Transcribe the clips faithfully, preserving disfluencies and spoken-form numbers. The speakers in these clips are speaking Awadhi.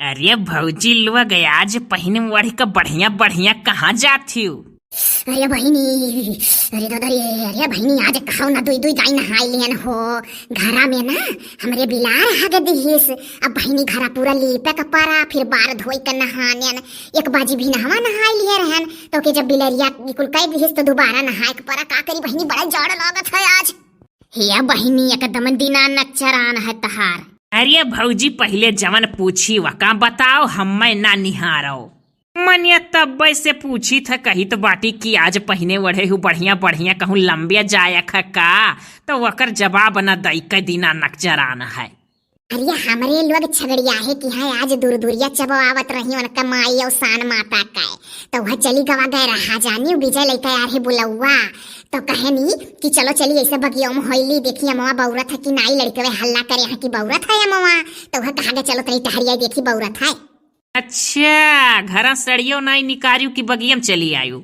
अरे भौजी लोग, आज पहिन ओढ़ के बढ़िया बढ़िया कहाँ जात हिउ? अरे बहिनी, अरे दादा रे, अरे बहिनी, आज कहो ना दुई दुई दाई नहाई लिहन हो। घरा में ना हमरे बिलार हग दिहिस। अब बहिनी घरा पूरा लीपे के परा, फिर बार धोई के नहानेन। एक बाजी भी नहवा नहाई लिहे रहन, तो के जब बिलरिया ई कुल कह दिहिस तो दोबारा नहाए के परा। का करी बहिनी, बड़ा जाड़ लागत है आज। हे बहिनी, एकदम दिना नक्चरान है तहार। अरे भौजी, पहिले जवन पूछी वका बताओ, हम्मे ना निहारो। मनिया तब्बे से पूछी था, कही तो बाटी कि आज पहिने ओढ़े हु बढ़िया बढ़िया, कहूँ लंबिया जायक है का? तो वकर जवाब न दई के दिना नक्चरान है। अरे हमरे लोग छगड़िया है कि है आज दूर दूरिया चबो आवत रही उनका माई और सान माता का, तो वह चली गवा गए रहा जानी विजय लेके आ रहे बुलौआ। तो कहे नी कि चलो चली ऐसे बगिया में होइली, देखी अमवा बौरत है कि नाई, लड़कवे हल्ला करे यहाँ की बौरत है अमवा। तो वह कहा गए चलो तनी टहरिया देखी बौरत है। अच्छा, घरा सड़ियो नाई निकारियो कि बगियम चली आयु?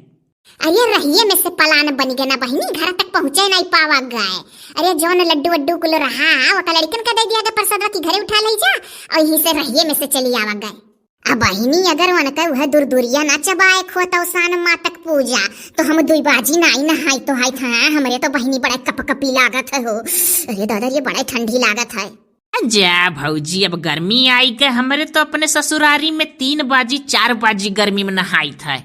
अरे रहिए में से पलान बन गए ना बहिनी, घर तक पहुँचे नाई पावा गए। अरे जौन लड्डू वड्डू कुल रहा, ओका लड़कन का दे दिया गए प्रसाद की घरे उठा ले जा, और यहीं से रहिए में से चली आवा गए। अब बहिनी अगर उनका वह दूर दूरिया ना चबाए खोता सान मातक पूजा, तो हम दुई बाजी नाई नहाई तो हाई था। हमरे तो बहिनी बड़ा कप कपी लागत है हो। अरे दादा, ये बड़ा ठंडी लागत है। जा भौजी, अब गर्मी आई के हमरे तो अपने ससुरारी में तीन बाजी चार बाजी गर्मी में नहाइत है।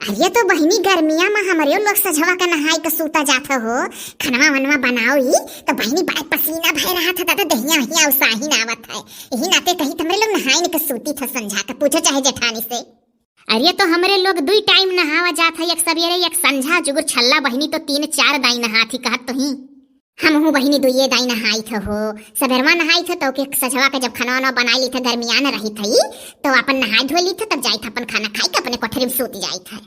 अरे तो बहिनी, गर्मिया में हमरे लोग सझवा के नहाई के सूता जात हो, खनवा वनवा बनाओ ही, तो बहिनी बड़ा पसीना भय रहा था, तो दहिया वहिया उसाही ना आवत है। यही नाते कही तो हमरे लोग नहाई के सूती था संझा के, पूछो चाहे जेठानी से। अरे तो हमरे लोग दुई टाइम नहावा जात है, एक सबेरे एक संझा। जुगुर छल्ला बहिनी तो तीन चार दाई नहात ही कहत तो ही। हमहू बहिनी दुइये दाई नहाई थ हो। सबेरवा नहाई थ तो के सझवा के जब खाना वाना बनाई ली थ, गर्मियान रही थई, तो अपन नहाई धो ली थ, तब जाई थ अपन खाना खाई के अपने कोठरी में सूत जाई थ।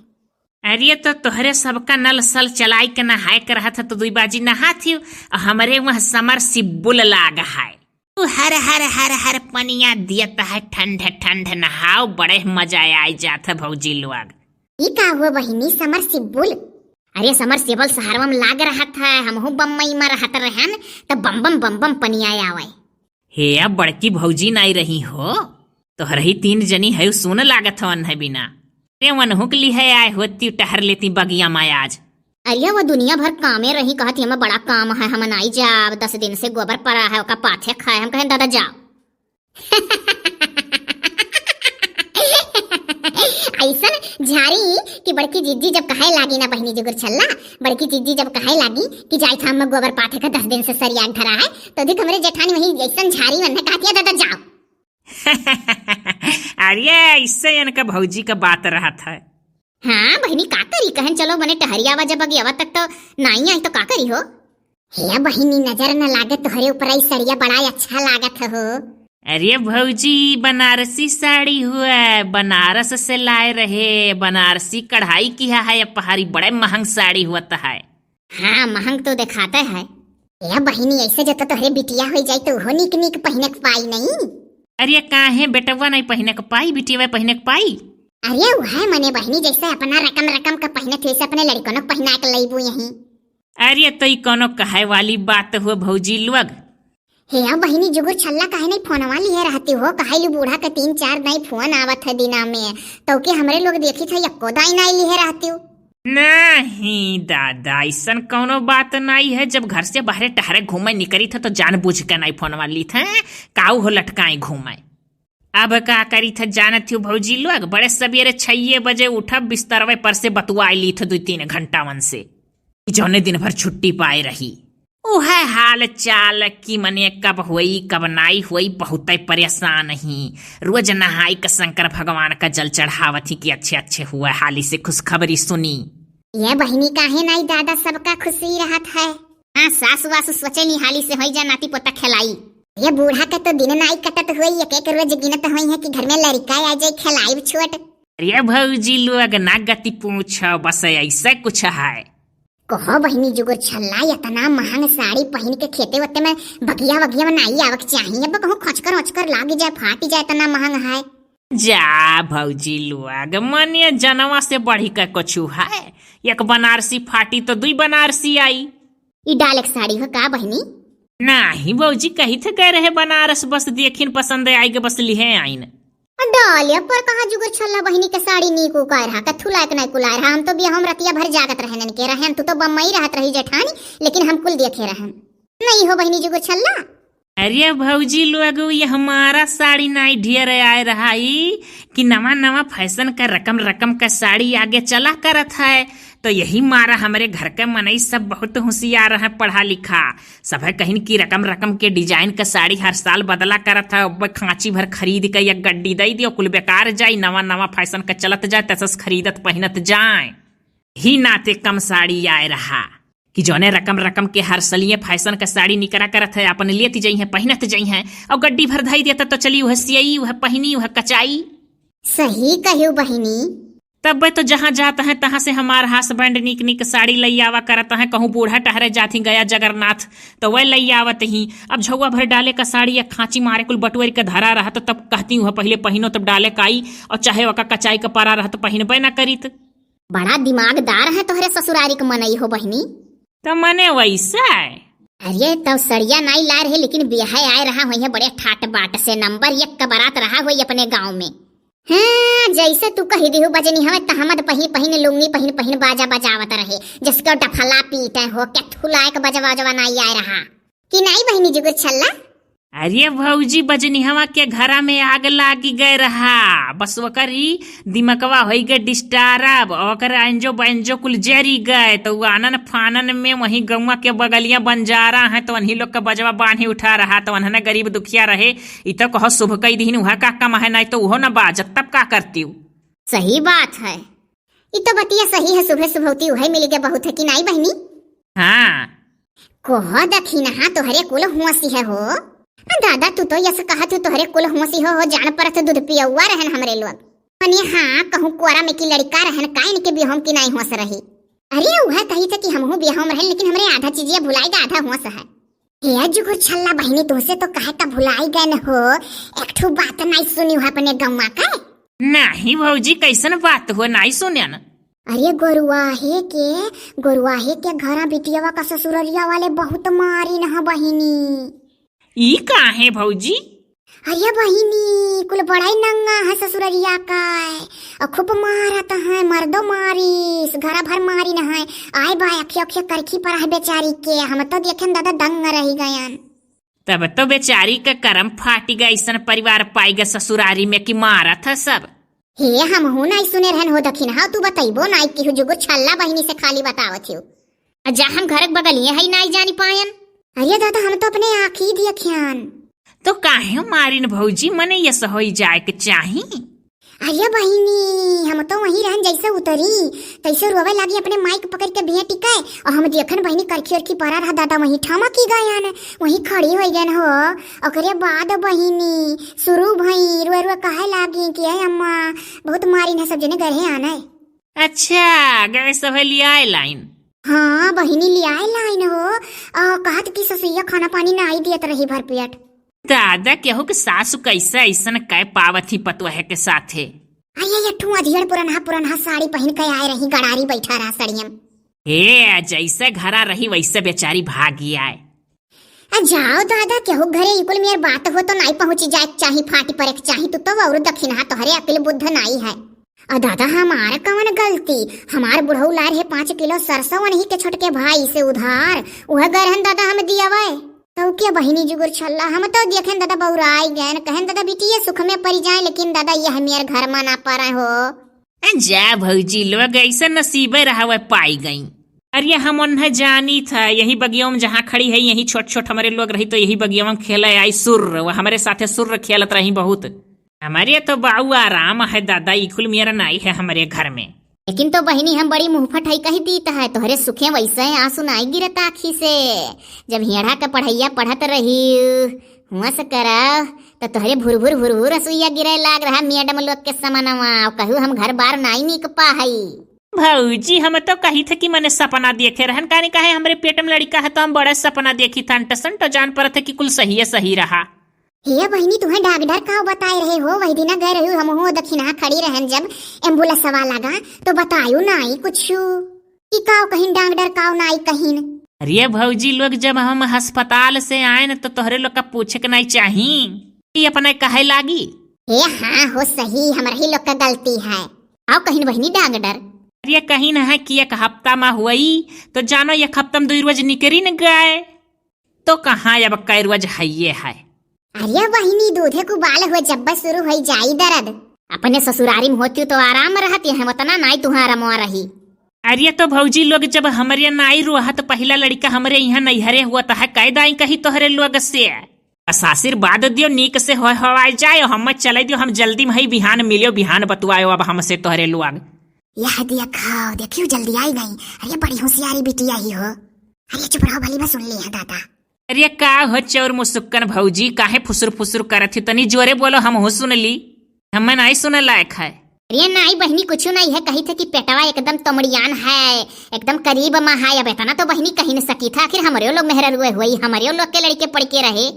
अरे तो तोहरे सबका नल सल चलाई के नहाए के रहा था तो दुई बाजी नहा थी, और हमरे वहाँ समरसिबुल लाग है। तू हर हर हर हर पनिया दियत है, ठंड ठंड नहाओ, बड़े मजा आई जात है भौजी लोग। ई का हुआ बहिनी, समरसिबुल? अरे समरसिबल शहरवा में लाग रहत है, हमहू बम्बई में रहत रहन, त बम बम बम बम पनिया आवे। हे, अब बड़की भौजी नाई रही हो, तोहरही तीन जनी है, सुन लागत हवन है बिना। रे वनहु के लिहे आए होती, टहर लेती बगिया में आज। अरे वो दुनिया भर कामे रही, कहत हमें बड़ा काम है, हम नाई जाब, दस दिन से गोबर पड़ा है, ओका पाथे खाए। हम कहें दादा जाओ। ऐसन झारी कि बड़की जिज्जी जब कहे लागी ना बहिनी जुगुर छल्ला, बड़की जिज्जी जब कहे लागी कि जाई थाम में गोबर पाथे का दस दिन से सरियाग धरा है, तो देख हमरे जेठानी वही ऐसन झारी वन्ने कहतिया दादा जाओ। अरे ऐसे इनका भौजी का बात रहत है। हाँ बहिनी, का करी, कहन चलो मने टहरियावा जब बगियावा तक तो नाई आई तो का करी हो। हे बहिनी, नजर न लागे तोहरे ऊपर, ई सड़िया बड़ा अच्छा लागत हो। अरे भौजी, बनारसी साड़ी हुआ, बनारस से लाए रहे, बनारसी कढ़ाई किहा है, पहाड़ी बड़े महंग साड़ी हुआ है। हाँ, महंग तो दिखाते है। हे बहिनी, ऐसे जो तो तोहरे बिटिया हो जाए तो वो नीक नीक पहिने के पाई नहीं। अरे काहे बेटवा नहीं पहिने के पाई, बिटिया पहिने के पाई। अरे वह मने बहिनी, जैसे अपना रकम रकम का पहिने थे, वैसे अपने लड़कनों को पहिना के लईबू यहीं। अरे तो ई कोनो कहे वाली बात हुआ भौजी लोग? हे बहिनी, जुगुर छल्ला काहे नहीं फोनवा लिहे रहती हो? कहे लू बूढ़ा के तीन चार दाई फोन आवत है दिना में, तो के हमरे लोग देखी था यक्को दाई नाई लिहे रहती हो। नहीं दादा, ऐसन कोनो बात नाई है। जब घर से बाहरे टहरे घूमे निकरी था तो जानबूझ के नाई फोनवा ली था, काऊ हो लटकाए घूमे। अब का करी थ जानत हो भौजी लोग, बड़े सबेरे छइये बजे उठब, बिस्तरवे पर से बतुआई ली थ दुई तीन घंटावन से, जौने दिन भर छुट्टी पाए रही। उहे हाल चाल कि मने कब होई कब नाई होई, बहुते परेशान ही। रोज नहाई के शंकर भगवान का जल चढ़ावत ही कि अच्छे अच्छे हुए, हाली से खुशखबरी सुनी। ये बहिनी काहे नाई दादा सबका खुशी रहत है। हाँ, सास वास सोचे नी हाली से होई जा नाती पोता खेलाई। ये बूढ़ा के तो दिन नाई कटत होई, एक एक रोज गिनत होई है कि घर में लड़का आ जाए खेलाइब छोट। अरे भौजी लोग ना गति पूछो, बस ऐसे कुछ है। कहो बहिनी जुगुर छल्ला, इतना महंग साड़ी पहिन के खेते वते में बगिया वगिया में नाई आवक चाहिए, अब कहूँ खचकर वचकर लाग जाए, फाट जाए, इतना महंग है। जा भौजी लोग, मने जनवा से बढ़ी के कुछ है, एक बनारसी फाटी तो दुई बनारसी आई। ई डाल एक साड़ी हो का बहिनी? नाही भौजी, कही थे गए रहे बनारस, बस देखिन पसंद आई के बस लिहे आइन। डाले पर कहाँ जुगुर छल्ला बहिनी के साड़ी नीक उकाय रहा, कथू लायक नाई कुलाय रहा। हम तो बियाह में रतिया भर जागत रहन के रहन, तू तो बम्बई रहत रही जेठानी, लेकिन हम कुल देखे रहन। नहीं हो बहिनी जुगुर छल्ला। अरे भौजी लोग, ये हमारा साड़ी नाई ढेर आय रहा ई कि नवा नवा फैशन का रकम रकम का साड़ी आगे चला करत है। तो यही मारा हमरे घर के मनई सब बहुत होशियार है, पढ़ा लिखा। सभे कहिन कि रकम रकम के डिजाइन का साड़ी हर साल बदला करत है। अब खांची भर खरीद के एक गड्डी दे दियो, कुल बेकार जाई, नवा नवा फैशन का चलत जाए, तसस खरीदत पहिनत जाए। ही नाते कम साड़ी आय रहा कि जौने रकम रकम के हर सलिए फैशन का साड़ी निकरा करत है, अपन लेती जइहैं, पहिनत जइहैं, और गड्डी भर धई देता तो चली वह सियई, वह पहिनी, वह कचाई। सही कहियो बहिनी। तब तो जहाँ जात है तहाँ से हमार husband नीक नीक साड़ी लई आवा करत है। कहूँ बूढ़ा टहरे जात ही गया जगन्नाथ तो वह लई आवत ही। अब झौआ भर डाले का साड़ी या खांची मारे कुल बटुअर के धरा रहा तो तब कहती हूँ पहिले पहिनो तब डाले का आई, और चाहे ओका कचाई का परा रहा तो पहिनबे ना करीत। बड़ा दिमागदार है तोहरे ससुरारी के मनई हो बहिनी। त मने वैसा है। अरे तब सड़िया नाई लाय रहे लेकिन बियाह आय रहा होइहैं बड़े ठाट बाट से, नंबर एक का बारात रहा होई अपने गाँव में। हाँ, जैसे तू कही दिहु बजनी हवे तहमद पहिन पहिन लुंगी पहिन पहिन बाजा बजावत रहे, जसके डफला पीटे हो, कथू लायक बजवा उजवा नाई आय रहा। कि नाई बहिनी जुगुर छल्ला? अरे भौजी, बजनिहवा के घरा में आग लागी गए रहा, बस ओकरी दिमकवा होई गए disturb, ओकर अंजो बंजो कुल जरी गए, तो उ आनन फानन में वहीं गौवा के बगलिया बंजारा है, तो उन्हीं लोग के बजवा बांधी उठा रहा, तो उन्हने गरीब दुखिया रहे, इ तो कहो शुभ कई दीहिन, उहा का कम है, नाई तो उहो न बाजत, तब का करती उ? सही बात है, इ तो बतिया सही है, शुभे शुभौती उहे मिल गए बहुत है कि नाई बहिनी? हाँ। कोह दखिनहा तोहरे कुल हुआसी है हो। आ दादा, तू तो यस कहत हो तोहरे कुल हुआसी हो, हो जान परत दूध पियौआ रहन हमरे लोग। मने हाँ, कहूँ कोरा में की लड़का रहन, का इनके बियाह में की नाई हुआस रही। अरे उहे कही थे कि हमहू बियाह में रहन, लेकिन हमरे आधा चीजिया भुलाई गए, आधा हुआस है। हे जुगुर छल्ला बहिनी, तुहसे तो कहे का भुलाई गए न हो, एक ठो बात नाई सुनी हो अपने गौवा का। नाही भौजी, कैसन बात हो, नाई सुने न। अरे गोरुआहे के, गोरुआहे के घरा बिटियावा का ससुररिया वाले बहुत मारिन ह बहिनी। ई काहे भौजी? अरे बहिनी, कुल बड़ाई नंगा है ससुररिया का, और खूब मारत है, मर्दो मारिस, घरा भर मारिन है। आय बा अखिया अखिया करखी पर है बेचारी के, हम तो देखेन दादा दंग रही गयन। तब तो बेचारी का करम फाटी गए, ऐसन परिवार पाई गए ससुरारी में कि मारत है सब। हे, हमहू नाई सुने रहन हो दखिनहा, तू बतइबो नाई किहू जुगुर छल्ला बहिनी से खाली बतावत हियो। आ जा हम घर के बगलिए हई नाई जानी पायन। अरे दादा, हम तो अपने आँखी देखियन। तो काहे मारिन भौजी, मने यस होई जाए के चाही। अरे बहिनी, हम तो वहीं रहन जैसे उतरी, तैसे रोवे लागी अपने माई के पकड़ के भेंट के, और हम देखन बहिनी करखी अरखी परा रहा दादा वहीं ठमकी गयन, वहीं खड़ी होई गयन हो। ओकरे बाद बहिनी शुरू भई, रोए रोए कहे लागी कि "ए अम्मा, बहुत मारिन है, सब जने गरहे आना है।" अच्छा, गए सब लियाए लाइन। हाँ बहिनी, लियाए लाइन हो। आ, कहत कि ससुइया खाना पानी नाई दियत रही भर पेट। दादा, केहू के सासु कैसे ऐसन कह पावत ही पतोह के साथे? अरे, ये ठू अधेड़ पुरनहा पुरनहा साड़ी पहिन के आए रही, गड़ारी बैठा रहा सड़ियम। हे, जैसे घरा रही वैसे बेचारी भागी आए। आ जाओ दादा, केहू घरे इकुल मेर बात हो तो नाई पहुँची जाए के चाही, फाटी परे के चाही। तू तो और दखिनहा, तोहरे अकिल बुद्ध नाई है। आ दादा, हमार कवन गलती? हमार बुढ़ऊ लाए रहे पाँच किलो सरसों उन्हीं के छोटके भाई से उधार, उहे गए रहन दादा हम दियावे। तो के बहिनी जुगुर छल्ला, हम तो देखेन दादा बौराई गएन, कहेन दादा बिटिये सुख में परि जाए, लेकिन दादा यह मेर घर मा ना परे हो। ए, जा भौजी लोग, ऐसा नसीबे रहा वह पाई गई। अरे हम उन्हें जानी था, यही बगियों में जहाँ खड़ी है, यही छोट छोट हमरे लोग रही तो यही बगियों में खेले आई सुर्र, वह हमरे साथे सुर्र खेलत रही बहुत। हमरे तो बाऊ आराम है दादा, इकुल मेरा नाई है हमरे घर में। लेकिन तो बहिनी हम बड़ी मुँहफट है कही दीत है, तोहरे सुखे वैसे आंसू नाई गिरत आँखी से। जब हियड़ा के पढ़ैया पढ़त रही हुआ से करा, तो तोहरे भुरभुर भुरभुर असुइया गिरे लाग रहा मैडम लोग के समनवा, कहू हम घर बार नाई निक पाहई। भौजी, हम तो कही थे कि मने सपना देखे रहन, कानी काहे हमरे पेट में लड़का है तो हम बड़ा सपना देखी था, अंटसन तो जान परत है कि कुल सही है, सही रहा। हे बहिनी, तुहे डॉक्टर का बताए रहे हो? वही दिना गए रही हम हो दखिना खड़ी रहन, जब एम्बुलेंस वाला गा तो बतायो नाई कुछ। कि काव कहिन डॉक्टर, काव नाई कहिन। अरे भौजी लोग, जब हम अस्पताल से आए न, तो तोहरे लोग का पूछे के नाई चाही कि अपने कहे लागी। हे हाँ हो सही, हमरही लोग का गलती है। आओ कहिन बहिनी डांगडर। अरे कहिन है कि एक हफ्ता मा हुई, तो जानो एक हफ्ता मा दुई रोज निकरी न गए, तो कहाँ अब कै रोज हइये है। अरे बहिनी, दूधे क उबाल हुए जब शुरू होइ जाई दर्द। अपने ससुरारी मा होती तो आराम रहती है, उतना नाई तुहार रमवा रही। अरे तो भौजी लोग, जब हमरे नाई रोहत, पहिला लड़िका हमरे इहाँ नैहरे हुआ, तो है कह दाई कही तोहरे लोग से। बस आशीर्वाद दियो, नीक से हो हवाई जाए, हम चले दियो, हम जल्दी मा ही बिहान मिलियो, बिहान बतुआयो अब हमसे तोहरे लोग। यह देखो, देखियो जल्दी आई गई। अरे बड़ी होशियारी बिटिया ही हो। अरे चुप रहो भली, मैं सुन ली है दादा। अरे का हो चौर मुसुक्कन भौजी, काहे फुसुर फुसुर करत ही? तनी जोरे बोलो, हमहू सुन ली। हमें नाई सुने लायक है। अरे नाई बहिनी, कुछ नाई है, कही थे कि पेटवा एकदम तमड़ियान है, एकदम करीब मा है। अब इतना तो बहिनी कही न सकी था, आखिर हमरे लोग मेहररुए हुई, हमरे लोग के लड़िके पड़िके रहे।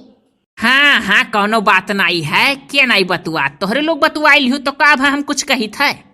हाँ हाँ, कौनो बात नाई है, के नाई बतुआ, तोहरे लोग बतुआइल हूँ तो का भा हम कुछ कही थे?